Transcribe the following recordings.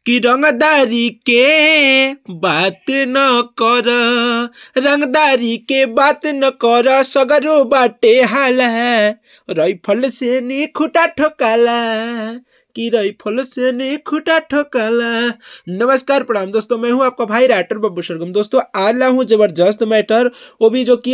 कि रंगदारी के बात न कर, रंगदारी के बात न कर, सगरो बाटे हाला, राइफल से नी खुटा ठोकाला, कि राइफल से नी खुटा ठोकाला। नमस्कार प्रणाम दोस्तों, मैं हूं आपका भाई राइटर बब्बू सरगम। दोस्तों आज ला हूं जबरदस्त मैटर, वो भी जो कि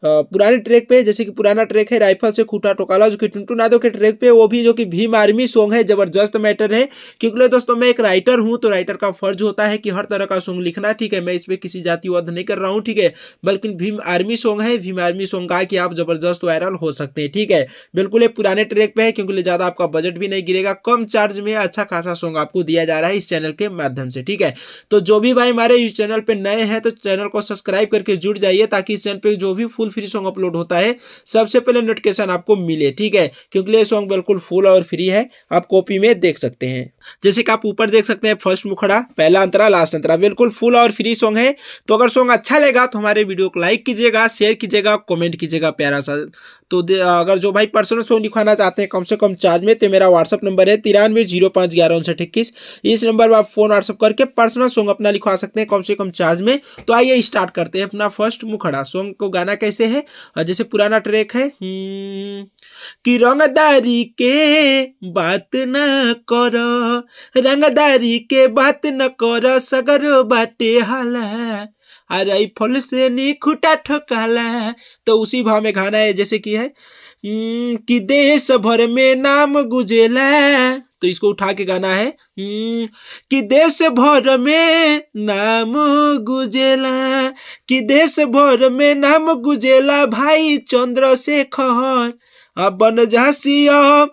पुराने ट्रैक पे, जैसे कि पुराना ट्रैक है राइफल से खूटा ठोकाला, जो कि टुनटुन यादव के ट्रैक पे, वो भी जो कि भीम आर्मी सॉन्ग है। जबरदस्त मैटर है, क्योंकि दोस्तों मैं एक राइटर हूँ, तो राइटर का फर्ज होता है कि हर तरह का सॉन्ग लिखना, ठीक है। मैं इसमें किसी जातिवाद नहीं कर रहा हूँ, ठीक है, बल्कि भीम आर्मी सॉन्ग है। भीम आर्मी सॉन्ग गा के आप जबरदस्त वायरल हो सकते हैं, ठीक है। बिल्कुल ये पुराने ट्रैक पे है, क्योंकि ज़्यादा आपका बजट भी नहीं गिरेगा, कम चार्ज में अच्छा खासा सॉन्ग आपको दिया जा रहा है इस चैनल के माध्यम से, ठीक है। तो जो भी भाई हमारे इस चैनल पे नए हैं तो चैनल को सब्सक्राइब करके जुड़ जाइए, ताकि इस चैनल पे जो भी फुल फ्री सॉन्ग अपलोड होता है सबसे पहले नोटिफिकेशन आपको मिले, ठीक है। क्योंकि ये सॉन्ग बिल्कुल फुल और फ्री है, आप कॉपी में देख सकते हैं। जैसे कि आप ऊपर देख सकते हैं, फर्स्ट मुखड़ा, पहला अंतरा, लास्ट अंतरा, बिल्कुल फुल और फ्री सॉन्ग है। तो अगर सॉन्ग अच्छा लगेगा तो हमारे वीडियो को लाइक कीजिएगा, शेयर कीजिएगा, कमेंट कीजिएगा प्यारा सा। तो अगर जो भाई पर्सनल सॉन्ग लिखवाना चाहते हैं कम से कम चार्ज में, तो मेरा व्हाट्सअप नंबर है 9305115921। इस नंबर पर आप फोन व्हाट्सअप करके पर्सनल सॉन्ग अपना लिखवा सकते हैं कम से कम चार्ज में। तो आइए स्टार्ट करते हैं अपना फर्स्ट मुखड़ा। सॉन्ग को गाना कैसे है, जैसे पुराना ट्रैक है, कि रंगदारी के बात न कर, रंगदारी के बात न कर, सगर बाटे हाला, राइफल से नी खुटा ठोकाला। तो उसी भाव में गाना है, जैसे कि है कि देश भर में नाम गुजेला, तो इसको उठा के गाना है, कि देश भर में नाम गुजेला, कि देश भर में नाम गुजेला भाई चंद्रशेखर, अब बन जा सीएम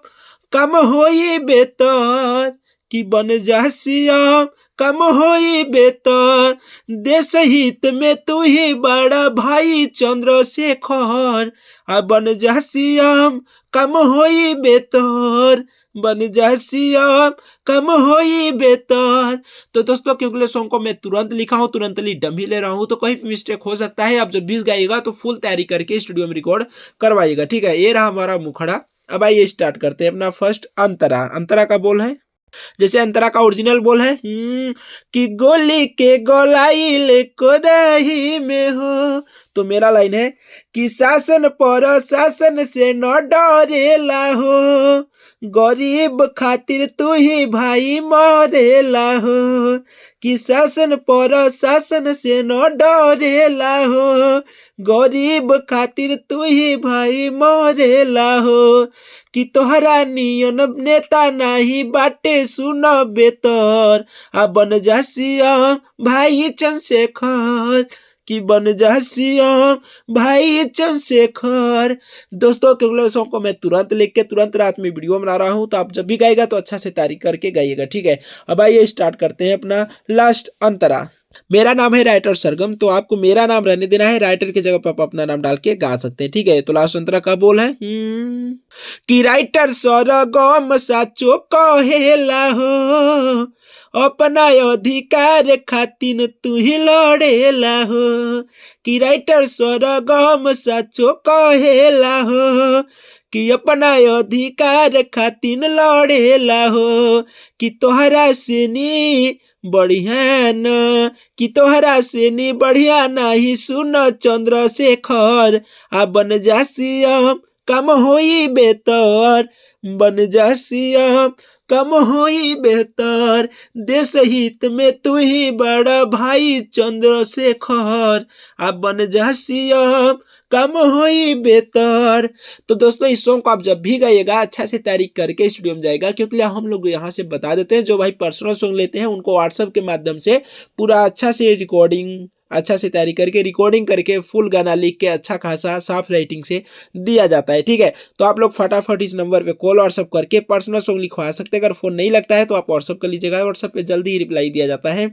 कम होई बेतर, कि बन जा सीएम कम होई बेतर, देश हित में तू ही बड़ा भाई चंद्रशेखर, आ बन जा सीएम कम होई बेतर, बन जा सीएम कम होई बेतर। तो दोस्तों क्योंकि सॉन्ग को मैं तुरंत लिखा हूँ, तुरंत डम ही ले रहा हूँ, तो कहीं भी मिस्टेक हो सकता है। आप जब भी गाइएगा तो फुल तैयारी करके स्टूडियो में रिकॉर्ड करवाइएगा, ठीक है। ये रहा हमारा मुखड़ा। अब आइए स्टार्ट करते हैं अपना फर्स्ट अंतरा। अंतरा का बोल है, जैसे अंतरा का ओरिजिनल बोल है, कि गोली के गोलाई कोदही में हो। तो मेरा लाइन है कि शासन पर शासन से न डरेला हो, गरीब खातिर तू ही भाई मरेला हो, कि शासन पर शासन से न डरेला हो, गरीब खातिर तू ही भाई मरेला हो, कि तोहरा नियन नेता नाही बाटे सुन बेतर, आ बन जा सीएम भाई चंद्रशेखर, कि बन जा सीएम भाई चंद्रशेखर। दोस्तों क्योंकि सॉन्ग को मैं तुरंत लिख के तुरंत रात में वीडियो बना रहा हूँ, तो आप जब भी गाएगा तो अच्छा से तारीख करके गाइएगा, ठीक है। अब आइए स्टार्ट करते हैं अपना लास्ट अंतरा। मेरा नाम है राइटर सरगम, तो आपको मेरा नाम रहने देना है, राइटर की जगह पर आप अपना नाम डाल के गा सकते हैं, ठीक है। तो लास्ट अंतरा का बोल है, कि राइटर सरगम साचो कहेला हो, अपना अधिकार खातिन तू ही लड़ेला हो, कि राइटर सरगम साचो कहेला हो, कि अपना अधिकार खातिन लड़ेला हो, कि तोहरा से नी बढ़िया न, कि तोहरा से नी बढ़िया नहीं सुन चंद्रशेखर, आ बन जा सीएम कम होई बेतर, बन जा सीएम कम होई बेहतर, देश हित में तू ही बड़ा भाई चंद्रशेखर, आ बन जा सीएम कम होई बेहतर। तो दोस्तों इस सॉन्ग को आप जब भी गाइएगा अच्छा से तैयारी करके स्टूडियो में जाएगा, क्योंकि हम लोग यहाँ से बता देते हैं, जो भाई पर्सनल सॉन्ग लेते हैं उनको व्हाट्सएप के माध्यम से पूरा अच्छा से रिकॉर्डिंग, अच्छा से तैयारी करके रिकॉर्डिंग करके फुल गाना लिख के अच्छा खासा साफ राइटिंग से दिया जाता है, ठीक है। तो आप लोग फटाफट इस नंबर पे कॉल व्हाट्सअप करके पर्सनल सॉन्ग लिखवा सकते हैं। अगर फोन नहीं लगता है तो आप व्हाट्सअप कर लीजिएगा, व्हाट्सअप पे जल्दी ही रिप्लाई दिया जाता है।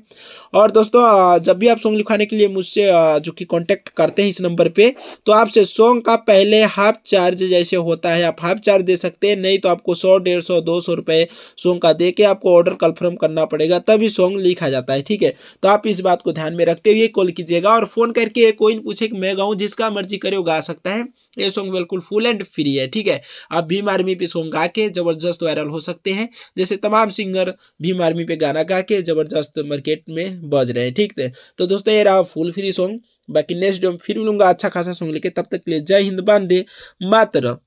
और दोस्तों जब भी आप सॉन्ग लिखवाने के लिए मुझसे जो कि कॉन्टैक्ट करते हैं इस नंबर पर, तो आपसे सॉन्ग का पहले हाफ चार्ज जैसे होता है, आप हाफ चार्ज दे सकते हैं, नहीं तो आपको 100, 150, 200 रुपये सॉन्ग का दे के आपको ऑर्डर कन्फर्म करना पड़ेगा, तभी सॉन्ग लिखा जाता है, ठीक है। तो आप इस बात को ध्यान में रखते हुए कॉल कॉल कीजिएगा और फ़ोन करके कोई नहीं पूछे कि मैं गाऊँ, जिसका मर्जी करे वो गा सकता है। ये सॉन्ग बिल्कुल फुल एंड फ्री है, ठीक है। आप भीम आर्मी पे सॉन्ग गा के ज़बरदस्त वायरल हो सकते हैं, जैसे तमाम सिंगर भीम आर्मी पे गाना गा के ज़बरदस्त मार्केट में बज रहे हैं, ठीक है। तो दोस्तों ये रहा फुल फ्री सॉन्ग। बाकी नेक्स्ट डे फिर मिलूंगा अच्छा खासा सॉन्ग लेके, तब तक के लिए जय हिंद, वंदे मातरम।